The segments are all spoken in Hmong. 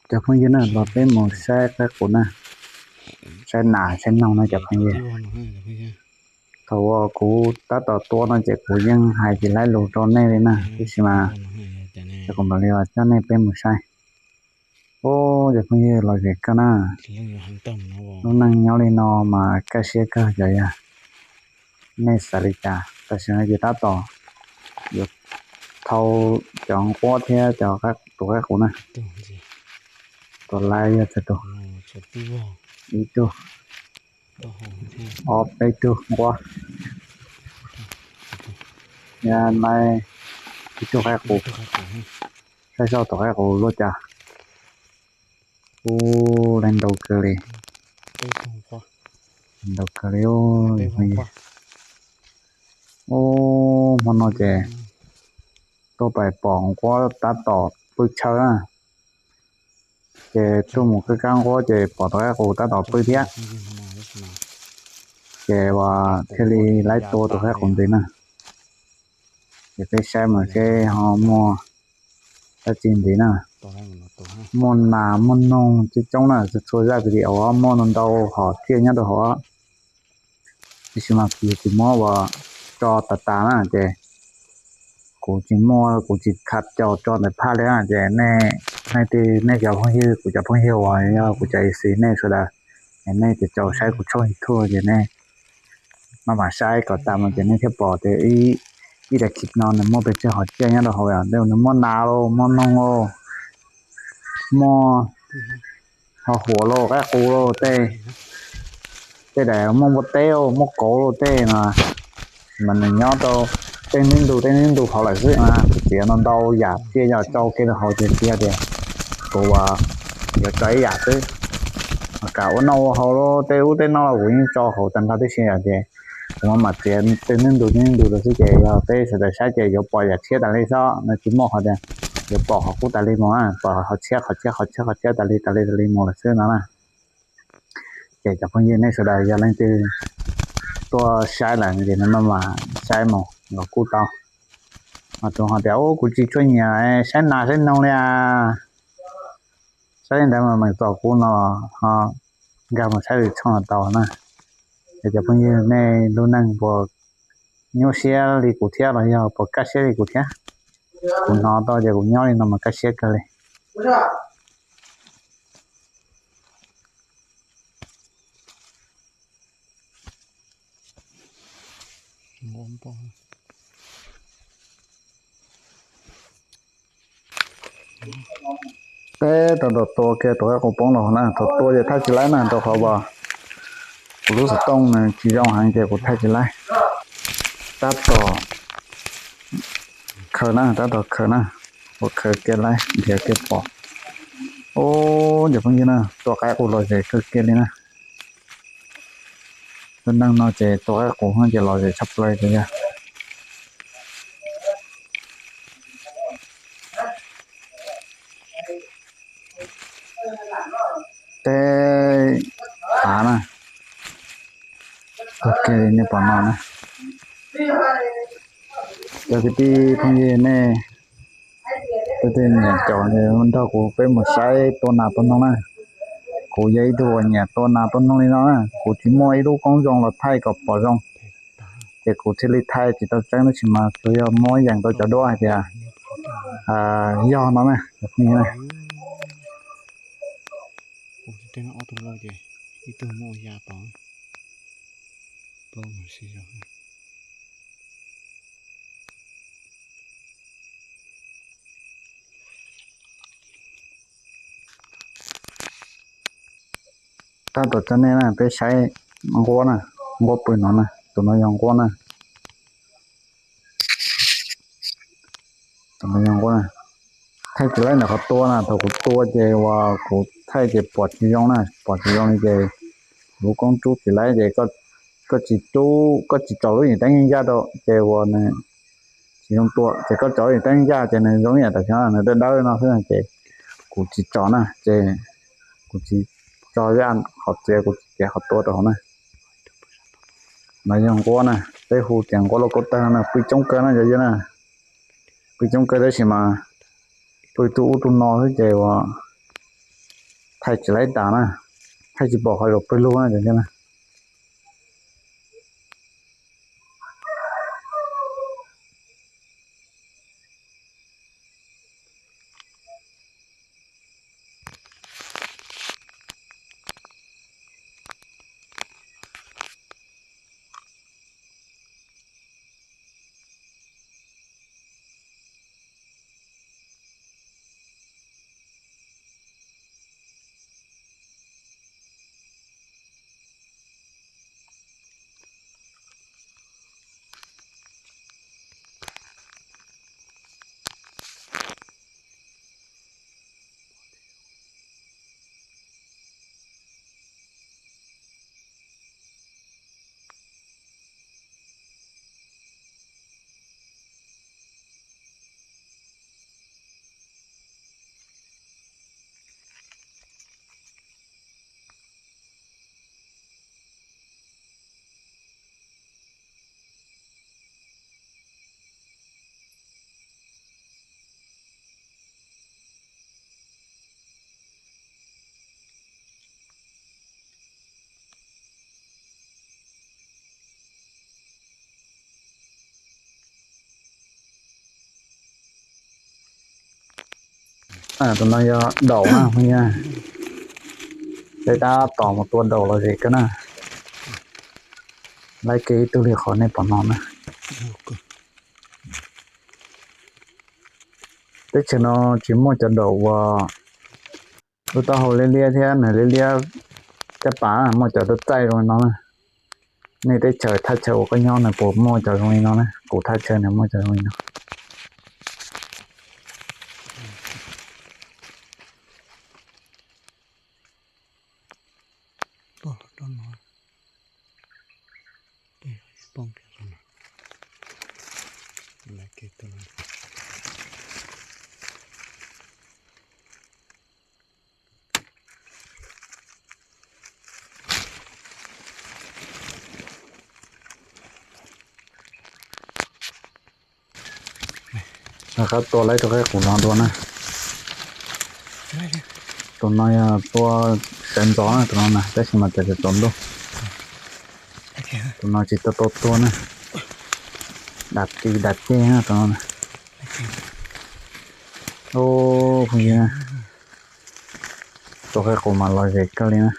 Cov phooj ywg na, los peb mus saib qaib qus na, saib nas saib noog na cov phooj ywg. Thaum uas kuv tab tom tua no ces kuv yeej hais tsis laib lus rau nej li na, tab sis mas cov kuv mam li coj nej peb mus saib. Ub, cov phooj ywg, lom zem kawg na. Lub neej nyob li no mas kaj siab kawg cov yawg. Nej xav li cas? Tam sim no ces tab tom yuav thau cov nquab thiab cov tus qaib qus na. Tus laib yog txhais tus, ib tug, ob peb tug nquab, laib ib tug qaib qus. Saib seb tus qaib qus luaj cas. Ub, laib ntau kawg li, ntau kawg li. Ub, hmo no ces tuaj pais pom nquab tab tom pw tshaw na, ces tuaj mus kab kab nquab ces pom tus qaib qus tab tom pw thiab, ces uas thiaj li laib tua tus qaib qus ntxiv na. Ces peb saib mas seb ho muaj dab tsi ntxiv na. Muaj nas muaj noog coob coob na, txhua txhua zaj video muaj ntau ntau hom tsiaj nyob rau hauv. Tab sis mas kuv tsis muab uas tso tas tas na ces kuv tsis muaj, kuv tsis khav caus tso ntawm phaj li na ces nej, nej twb, nej cov phooj ywg, kuv cov phooj ywg uas yog kuv cov ib xis nej sawv daws, es nej ces tau saib kuv tshooj YouTube ces nej maj mam saib kom tas mus ces nej thiaj pom tias ib daim clip no nws muaj pes tsawg hom tsiaj nyob rau hauv, nws muaj nas los muaj noog los muaj ho huam los qaib qus los tej, tej daim muaj npua teb los muaj kauv los tej no, mas nws nyob rau tej nib ntu tej nib ntu hauv lawm xwb na. Kuv txiav no ntau yam tsiaj yog tso kiag rau hauv ces txiav tias kuv yuav tso ib yam xwb. Mas kam ua noj ua haus los tej ub tej no los kuv yeej tso hauv tag nrho tib si os ces kuv mam txiav tej nib ntu tej nib ntu rau xwb ces yog peb sawv daws saib ces yuav pom yam tshiab tas li xwb, nws tsis muaj qhov tias yuav pom qhov qub tas li mus na, pom qhov tshiab qhov tshiab qhov tshiab qhov tshiab tas li tas li tas li mus lawm xwb no na. Ces cov phooj ywg nej sawv daws yog leej twg tuaj saib lawm ces nws maj mam saib mus los kuj tau. Ho tus ho tias ub kuv tsis tshua nyiam saib nas saib noog li as, saib li ntawd mas meem txom kuv no los ho nkag mus saib lwm tshooj los tau na. Es cov phooj ywg nej lub neej puas nyuaj siab li kuv thiab los yog puas kaj siab li kuv thiab? Kuv hnov tau ces kuv nyob li no mas kaj siab kawg li. Peb rau rau tua kiag tus qaib qus poob los na, thaum tua ces thaij tsis laib na rau qhov uas kuv lub xov tooj nws tsis zoo heev ces kuv thaij tsis laib. Tab tom khaws na, tab tom khaws na, ua khaws kiag laib nrhiav kiag pom. Ub, cov phooj ywg na, tua qaib qus lom zem kawg kiag li na. Lub neej no ces tua qaib qus no ces lom zem tshaj plaws ces yog teb av na, ua kiag li nej pom no na. Cov kwv tij phooj ywg nej, tej tej nyiam caum nrog kuv peb mus saib tua nas tua noog na. Kuv yog ib tug uas nyiam tua nas tua noog li no na, kuv tsis muaj ib lub koob zoo los thaij kom pom zoo, ces kuv thiaj li thaij tsis tau tseeb tab sis mas tsuas yog muab yeem rau cov duab hais tias yog no na. Tab tom tso nej na, peb saib nquab na, nquab pw no na, tus no yog nquab na. Tus no yog nquab na. Thaij tsis laib ntawm qhov tua na, thaum kuv tua ces uas kuv thaij ces pom tsis zoo na, pom tsis zoo li ces kuv lub koob rub tsis laib ces koj tsis rub, koj tsis tsom lub yees teeb ncaj rau ces uas nws tsis zoo tua, ces koj tsom lub yees teeb ncaj ces nws zoo ib yam tam sim no nws dawb dawb no xwb ces kuv tsis tsom na, ces kuv tsis tso zaj qhov txiav, kuv tsis txiav qhov tua rau hauv na. No yog nquab na, peb hu tias nquab lauj kaub tawg no na, pw coob kawg na cov yawg na, pw coob kawg tab sis mas pw tu ub tu no xwb ces uas Thaij tsis laib tas na, thaij tsis pom qhov zaum pawg lug na cov ntawd na. Tus no yog daum na, peb tab tom mus tua daum los zem kawg na. Laib kiag ib tug li qhov nej pom no na. Teb chaws no tsis muaj cov daum uas lub taub hau liab liab thiab nws liab liab caj pas, muaj cov txaij txaij zoo li no na. Nej teb chaws thaj chaw uas koj nyob nws puas muaj cov zoo li no na? Kuv thaj chaw nws muaj cov zoo li no. Rov qab tua laib tus qaib qus no dua na. Tus no yog tua sawv ntxov na tus no na, tab sis mas txawm tsaus ntuj. Tus no tsis tau tau tua na. Dam ris dam ceg na tus no na. Phooj ywg, tus qaib qus mas lom zem kawg li na.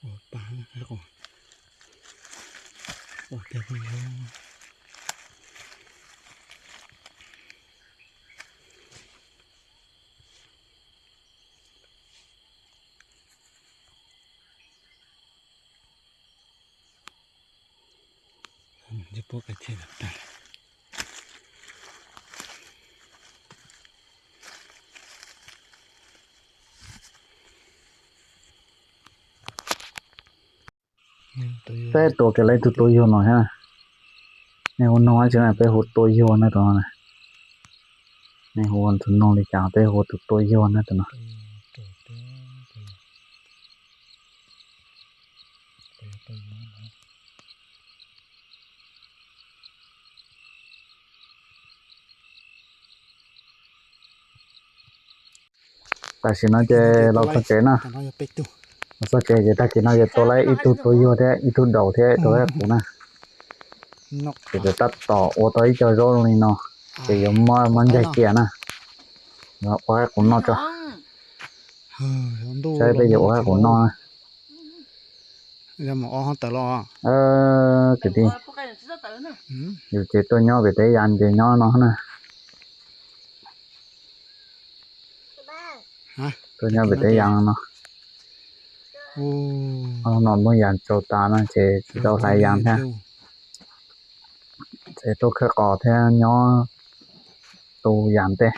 Ua pa, ua tiag phooj ywg. Ntsej puab kav tsij tag. Peb tua kiag lawv ib tug tua yuag no thiab. Nej hu noog dab tsi na, peb hu tua yuag na tus no na. Nej hu tus noog li cas peb hu tus tua yuag na tus no. Tam sim no ces los txog tsev na. Los txog tsev ces tag kis no ces tua lawv ib tug tua yuag thiab ib tug daus thiab tus qaib qus na. Ces tab tom ua tau ib co zaub zoo li no. Ces yuav muab muab ncaig cia na. Ua qaib qus noj tso. Saib peb yuav ua qaib qus noj na. Kwv tij, yus ces tuaj nyob pem teb yas ces nyob no na. Tuaj nyob pem teb yas no. No muaj yas tsau tas no ces tsis tau hlais yas thiab. Ces tuaj khawb qos thiab nyob tu yas ntej.